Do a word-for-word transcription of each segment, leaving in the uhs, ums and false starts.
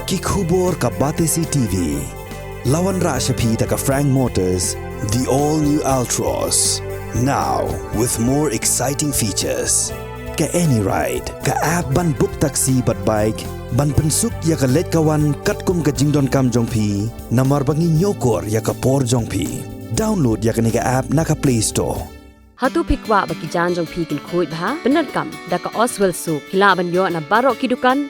Ki khubor ka Batesi T V. La wanrah sha phi da ka Frank Motors, the all new Altroz. Now with more exciting features. Ka AnyRide, ka app ban book taxi bad bike, ban pynsuk ïa ka leit ka wan katkum ka jingdonkam jong phi, namar ba ngi ñiewkor ïa ka por jong phi. Download ïa kane ka app na ka Play Store. Hato phi kwah ba ki jaiñ jong phi kin khuid bha? Pyndonkam da ka Oswell Soap, phi lah ban ïoh na baroh ki dukan.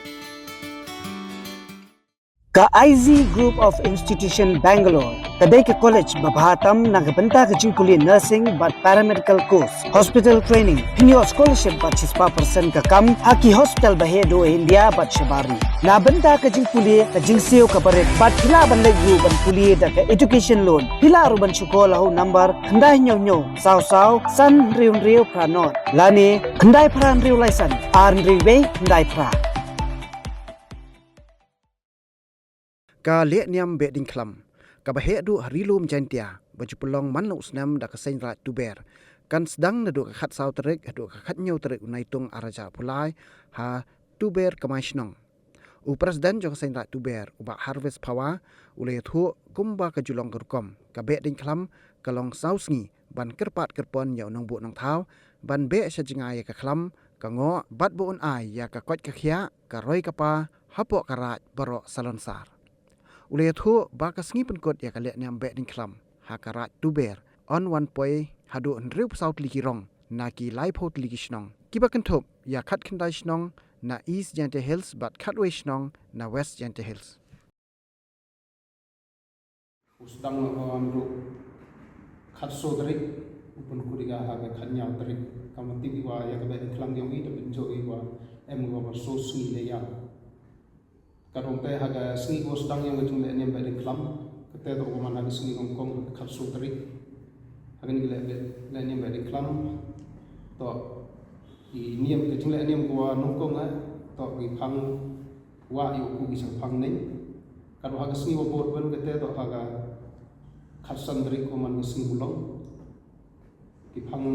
Ka I Z Group of Institution Bangalore ka dei ka college ba bha tam na ka bynta ka jingpule nursing bad paramedical course, hospital training. Phin ïoh scholarship bad shispah percent ka kam ha ki hospital ba heh duh ha India bad shabar ri. Na bynta ka jingpule, ka jingsiew kaba rit bad phi lah ban leit ruh ban pule da ka education loan. Phi lah ruh ban shu call ha u number khyndai hynñiew hynñiew saw saw san hynriew hynriew phra nod lane khyndai phra hynriew lai san ar hynriew wei khyndai phra. Ka lehniam Behdieñkhlam kaba heh duh ha Ri Lum Jaiñtia ba ju pynlong man la u snem da ka Seiñ Raij Tuber kan sdang naduh ka khatsaw tarik haduh ka khathynñiew tarik u Naitung ar hajar arphew lai ha Tuber Kmai Shnong. U President jong ka Seiñ Raij Tuber, u Bah Harvest Phawa, u la ïathuh kumba ka ju long ka rukom, ka Behdieñkhlam ka long saw sngi ban kyrpad kyrpon ïa u nongbuh nongthaw ban beh sha jngai ïa ka khlam, ka ngoh bad ba un ai ïa ka koit ka khiah, ka roi ka par hapoh ka raid baroh salonsar. U la ïathuh ba ka sngi pynkut ïa ka lehniam Behdieñkhlam ha ka raid Tuber yn wan poi haduh hynriewphew saw tylli ki rong na ki laiphew tylli ki shnong, kiba kynthup ïa khatkhyndai shnong na East Jaintia Hills bad khatwei shnong na West Jaintia Hills. U sdang noh ka wan ruh khatsaw tarik, u pynkut ïa ka ha ka khathynñiew tarik. Ka mut tip ïa ka Behdieñkhlam jong ngi te pynjot ïa ka em ka ba saw sngi leh ïa. Ka dong te ha ka sngi ka sdang ïa ka jinglehniam Behdieñkhlam, kata te ka man ha ka sngi kong kong ha ka khatsaw tarik. Ha kane ka leh, lehniam Behdieñkhlam, to i niam ka jinglehniam ka wa nyngkong eh, to ki phang wah ïa u ki shang phang neng. Ka dong ha ka sngi wa bud wen kata to ha ka khatsan tarik ka man ka sngi u long. Ki phang,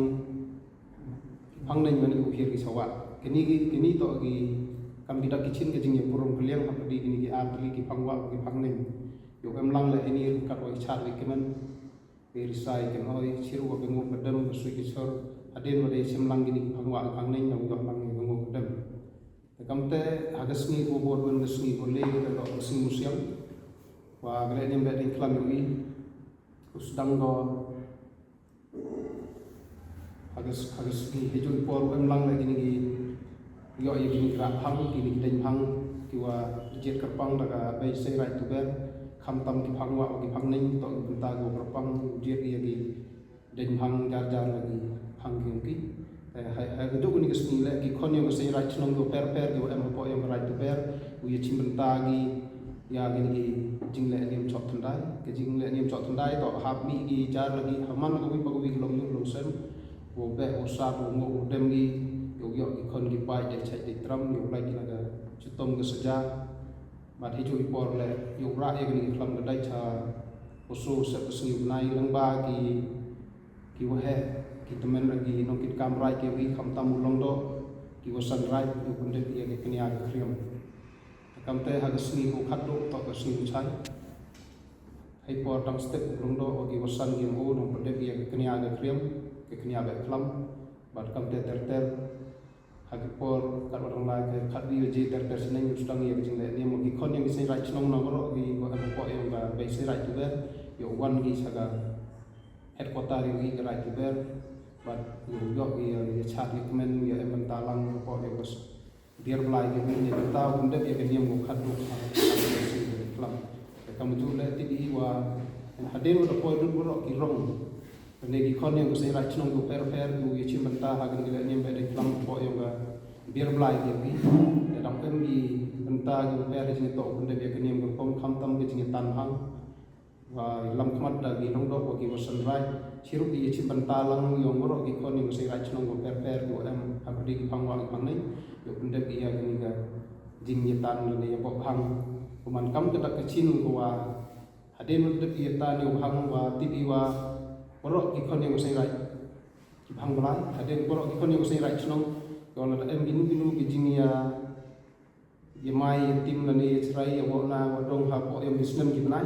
ki phang neng wan ïa u hiar ki shang wah. Kini ki, kini to ki kam ki dak ki chin ka jingïapurom kylliang hapdeng kini ki ar tylli ki phang wah ki phang neng. Ïoh em lang la ini kat wa ki char ki kmen. Ki risai ki noi, chiru wa ki nguk ka dem ka sui ki sor. Hadien wa dei sim lang kini ki phang wah ki phang neng, nang ïoh lang ki nguk ka dem. Te kam te ha ka sngi ko bud wen ka sngi ko le ka dok ka sngi musiang. Wa ka lehniam Behdieñkhlam ïoh i. U sdang ko ha ka s-, ha ka sngi, ha ka sngi por em lang la kini ki ïoh ïa kini ki rah phang, kini ki deng phang, ki wa jied kyrpang da ka Bei Seiñ Raij Tuber, khamtam ki phang wah, ki phang neng, to ki bynta ki wa kyrpang, jied ïa ki deng phang jar jar la ki phang ki ong ki. Eh, ha, ha ka duk kini ka sngi le, ki khon ïa ka Seiñ Raij Chnong ki wa pher pher, ki wa em hapoh ïa ka Raij Tuber, u ïa chim bynta ki, ïa kini ki jinglehniam chok thyndai. Ka jinglehniam chok thyndai to hap mih ki jar la ki ha man ka wi pa ka wi ki long ïuh long sem. Wa beh wa sat wa ngok wa dem ki, ïoh ïoh ki khon ki paid dei chait dei tram, ïoh lai ki la ka chitom ka saja. Bad hi ju i por le ïoh rah ïa kini ki khlam ka dai cha wa so sep ka sngi u bnai lang ba ki, ki wa heh, ki tymmen ra ki nongkitkam raij ki wi khamtam u Lyngdoh, ki wa san raij ïoh pyndep ïa ki kñia ka khriam. Te kam te ha ka sngi u khatduh to ka sngi u chai. Hei por tang step u Lyngdoh wa ki wa san ki em u nong pyndep ïa ki kñia ka khriam, ki kñia beh khlam. Bad kam te ter ter ha ki por kat wa dang lai ka khatwi wa ji ter ter sneng u sdang ïa ki jinglehniam wa ki khon ïa ki Seiñ Raij Chnong na baroh ki wa em hapoh ïa ka Bei Seiñ Raij Tuber ïoh wan ki sha ka headquarter ïa ki Raij Tuber. Bad ïoh ïoh ki ïa chad ïa kmen ïa em bynta lang hapoh ïa ka s-, Biar blai ki hynñiew bynta u pyndep ïa ka niam ka khatduh ha ka khlam. Te ka mujur leh tip i wa hadien wa da poi lut baroh ki rong. Kane ki khon ïa ka Seiñ Raij Chnong ki pher pher ki ïa chim bynta ha kane ka leh niam Behdieñkhlam poi ïa ka biar blai ki ïa ki. Te dang em ki bynta ki pher ïa ki to u pyndep ïa ka niam ka rukom khamtam ka jingïatan hang. Wa lam khmat da ki Lyngdoh wa ki wa san raij, chirup ki ïa chim bynta lang ïong baroh ki khon ïa ka Seiñ Raij Chnong wa pher pher ki wa em ha pyrdi ki phang wah ki phang neng, ïa pyndep ïa kani ka jingïatan lane ïa boh phang. Kumne kam ka dak ka chin ka wa hadien wa dep ïa tan ïa phang wa tip ïa wa baroh ki khon ïa ka Seiñ Raij ki phang blai, hadien baroh ki khon ïa ka Seiñ Raij Chnong, ïa la da em kinu kinu ki jingïa ïa mai ïa tim lane ïa chrai ïa wok na wok dong hapoh ïa ki snem ki bnai.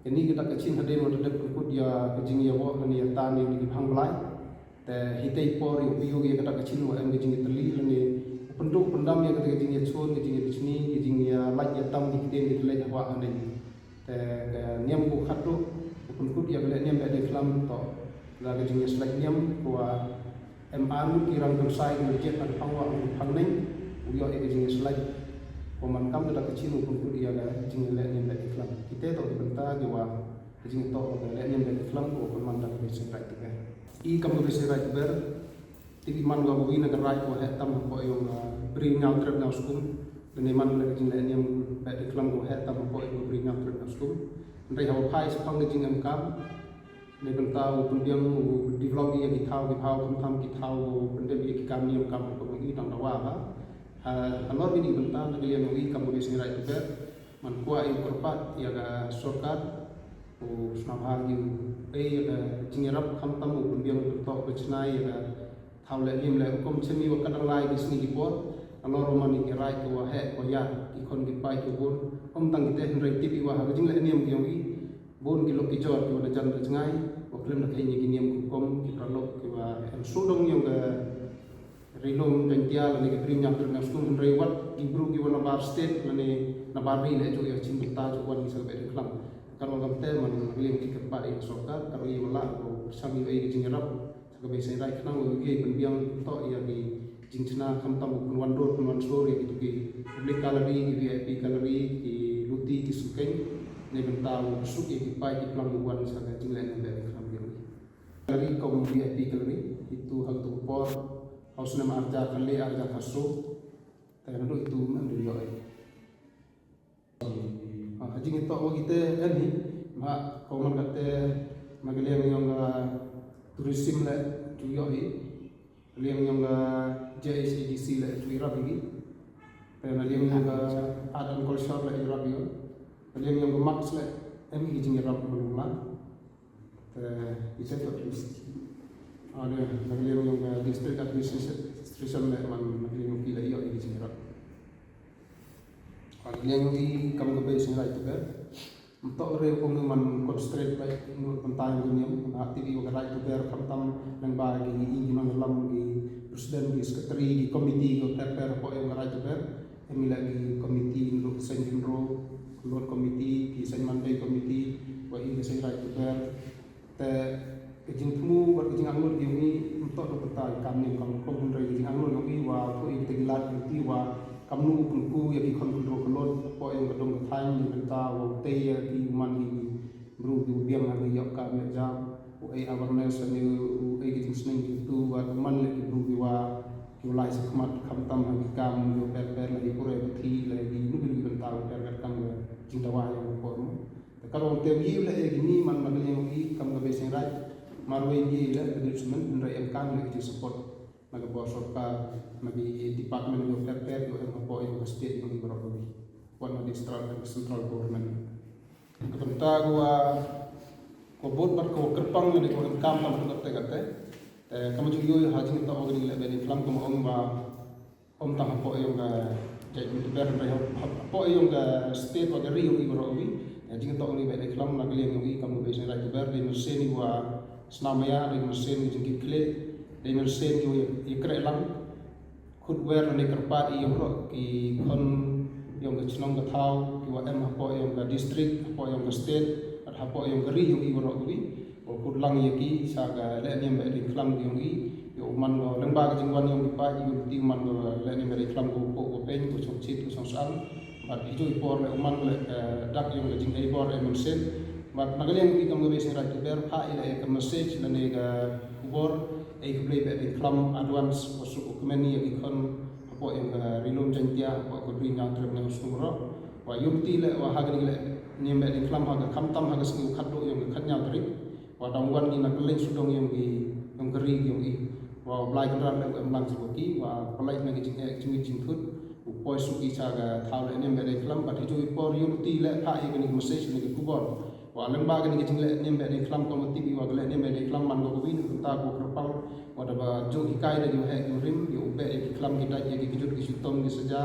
Kane kata ka chin hadien wat dep pynkut ïa ka jingïawoh lane ïa tan ïa ki bhang blai. Te hitei por ïa u pynïoh ïa kata ka chin wa em ka jingïatylli lane u pynduh pyndam ïa kata ka jingïachun ka jingïabishni ka jingïalait ïatam ki ktien ki tleit hawa haneng. Te ka niam ka khatduh u pynkut ïa ka leh niam beh dei khlam to la ka jingïaslait niam ka wa em ar ngut ki rang kynsai ki wa jied ha ka phang wah ha ka phang neng u ïoh ïa ka jingïaslait. Ko man kam da ka chin u pynkut ïa ka jingleh niam beh dei khlam. Kita to ki bynta ki wa ka jingtoh ka leh niam beh dei khlam ko man da ka Basic Right to Bear. I kam ka Basic Right to Bear tip i man ka wa wi na ka rai ko heh tam ko ïong ka bri ñiaw trep ñiaw skum. Lane man leh ka jingleh niam beh dei khlam ko heh tam ko ïong ka bri ñiaw trep ñiaw skum. Hynrei hawa phai shaphang ka jingem kam. Lane bynta u pynbiang u develop ïa ki thaw ki thaw khamtam ki thaw u pyndep ïa ki kam niam kam ko i tang dawa ba. Ha halor ki bynta na ka liang i kam ka Basic Right to Bear. Man kwah i kyrpad ïa ka sorkar u sngewbha ïa u pei ïa ka jingïarap khamtam u pynbiang u pyntok ka chnai ïa ka thaw leh niam leh rukom chem i wa ka dang lai ki sngi ki por. Halor man i ki rai ki wa heh ko ïa ki khon ki pai ki bun. Ym tang ki te hynrei tip i wa ha ka jingleh niam ki ïong i bun ki lok ki jor ki wa da jan da jngai wa khlem da kheiñ ïa ki niam ki rukom ki paralok ki wa em sudong ïong ka Ri Lum Jaiñtia lane ki briew ñiaw trep ñiaw skum hynrei wat ki briew ki wa nabar state lane nabar ri leh ju ïa chin bynta ju wan ki sa ka beh dei khlam. Ka rong kam te man ka liang ki kyrpad ïa ka sorkar ka rong ïa wa lah ko pyrshang ïa ka jingïarap sa ka Basic Right khnang wa ïa pynbiang to ïa ki jingchna khamtam u pynwan dur pynwan sur ïa ki tu ki public gallery ki V I P gallery ki luti ki sukeng ne bynta u suk ïa ki pai ki plang u wan sa ka jingleh ne beh dei khlam ïa. Gallery kum V I P gallery itu ha tu por. Haus nem arja kali arja kasu. Te ndu itu men du yoi. Ha jing ito wa kite en hi. Ma ko man kate ma ka liang yong ka tourism le ju yoi. Ka liang yong ka J H A D C le ju irap hi. Te na liang yong ka art and culture le irap hi. Ka liang yong ka max le en hi jing irap ma lung la. Te ite to list. Ada na ka liang yong ka district administration le man na ka liang yong ki le ïoh ïa ki jingïarap. Ka liang yong i kam ka Basic Right to Bear. Mtok re ko ngi man concentrate ba ngi pyntai ngi niam na ti ïoh ka Right to Bear khamtam nang ba ki i ki nang lam ki president ki secretary ki committee ko per per ko yong ka Right to Bear. Em ila ki committee ndu seng hynro, Lord committee, ki seng Monday committee, wa i ka seng Right to Bear. Te ka jingthmu bad ka jingangnud yong i mtok da pynta i kam niam kam rukom hynrei ka jingangnud yong i wa poi te ki lad yong i wa kamnu pynku ïa ki khon khynro ka lod poi yong ka dong ka thaiñ ne bynta wa u tei ïa ki u man ki bru ki u biang ha ki ïoh ka met jam u ei awareness ne u ei ki jingsneng ki tu wa u man le ki bru ki wa ki u lai sa khmat khamtam ha ki kam ïoh per per la ki pure ki thi la ki nu ki bynta u per kat kam ka jingdawa yong ka por mo. Te ka long te wi le ïa ki ni man ma ka liang i kam ka Basic Right. Marwei wi le ka dip semen hynrei em kam le ki support na ka bor sorkar na ki department ïoh per per ïoh em hapoh ïoh ka state ïoh ki baroh wi. Wat na ki central central government. Ka bynta ko wa ko bot bad ko kyrpang ne ko em kam kam ka te ka te. Te ka ma ju ïoh ha jing ta organi le bani klam ko ma ong ba Ym tang hapoh ïong ka jaitbynriew hynrei hapoh ïong ka state wa ka ri ïong i baroh wi. Jingtoh ïong i bad i khlam na ka liang ïong i kam u Basic Right to Bear, dei mynsiem i wa snam ïa, dei mynsiem i jingkit khlieh, dei mynsiem i wa ïa kreh lang. Khut wer ne kyrpad i ïong baroh ki khon ïong ka chnong ka thaw ki wa em hapoh ïong ka district, hapoh ïong ka state, bad hapoh ïong ka ri ïong i baroh wi. Wa kut lang ïa ki sa ka leh niam bad ri khlam ki ïong i. Ïa u man ko leng ba ka jingwan ïong ki paid ïa u ti u man ko leh niam bad ri khlam ko ko ko peng ko chong chit ko chong sang. Bad i ju i por leh u man leh ka dak ïong ka jingei bor e mynsiem. Bad na ka liang i kam ka Basic Right to Bear pha i leh ka message lane ka khubor ei khublei bad ri khlam advance ko su ko kmen ïa ki khon hapoh ïong ka Ri Lum Jaiñtia hapoh ka Bri Hynñiaw Trep Hynñiaw Skum baroh. Wa ïong ti leh wa ha ka leh niam bad ri khlam ha ka khamtam ha ka sngi u khatduh ïong ka khathynñiaw tarik. Wa dang wan ngi na kylleng sawdong ïong ki ïong ka ri ïong i. Wa u Blai Kynrad leh u em lang sha ki wa pynlait na ki jingeh jingmut jingthut. U poi suk i sha ka thaw leh niam bad ri khlam bad i ju i por ïong ti leh pha i kane ka message ne ka khubor. Wa leng ba kane ka jingleh niam bad ri khlam ko ma tip i wa ka leh niam bad ri khlam man ko ka wi na ka bynta ko kyrpang. Wa da ba ju hikai da ju heh ju rim ïa u beh ïa ki khlam ki dait ïa ki kjut ki shitom ki saja.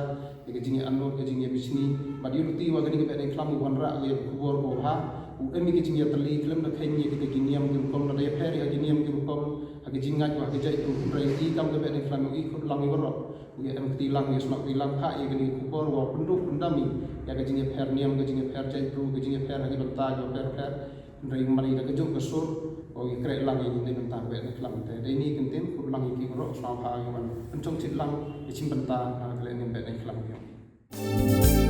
ka jingïa anot, ka jingïa bishni, bad ïa ruti wa kane ka Behdeiñkhlam u wanrah ïa ka khubor ko ha u em ïa ka jingïatylli khlem da kheiñ ïa kita ki niam ki rukom, lada ïapher ïa ka niam ki rukom ha ka jingngeit wa ha ka jaitbru. Hynrei i kam ka Behdeiñkhlam u i khut lang ïa waroh, u ïa em kti lang, u ïa snoh kti lang, phah ïa kane ka khubor wa pynduk pyndam ïa ka jingïapher niam, ka jingïapher jaitbru, ka jingïapher ha ki bynta kiba pher pher. Hynrei man ïa ka juk ka sur, u ïa kreh lang ïa kane ka bynta ka Behdeiñkhlam. Te dei ni kyntien, khut lang ïa ki waroh, sngewbha ïa wan pynshong thied lang ïa ka bynta ka lehniam Behdeiñkhlam.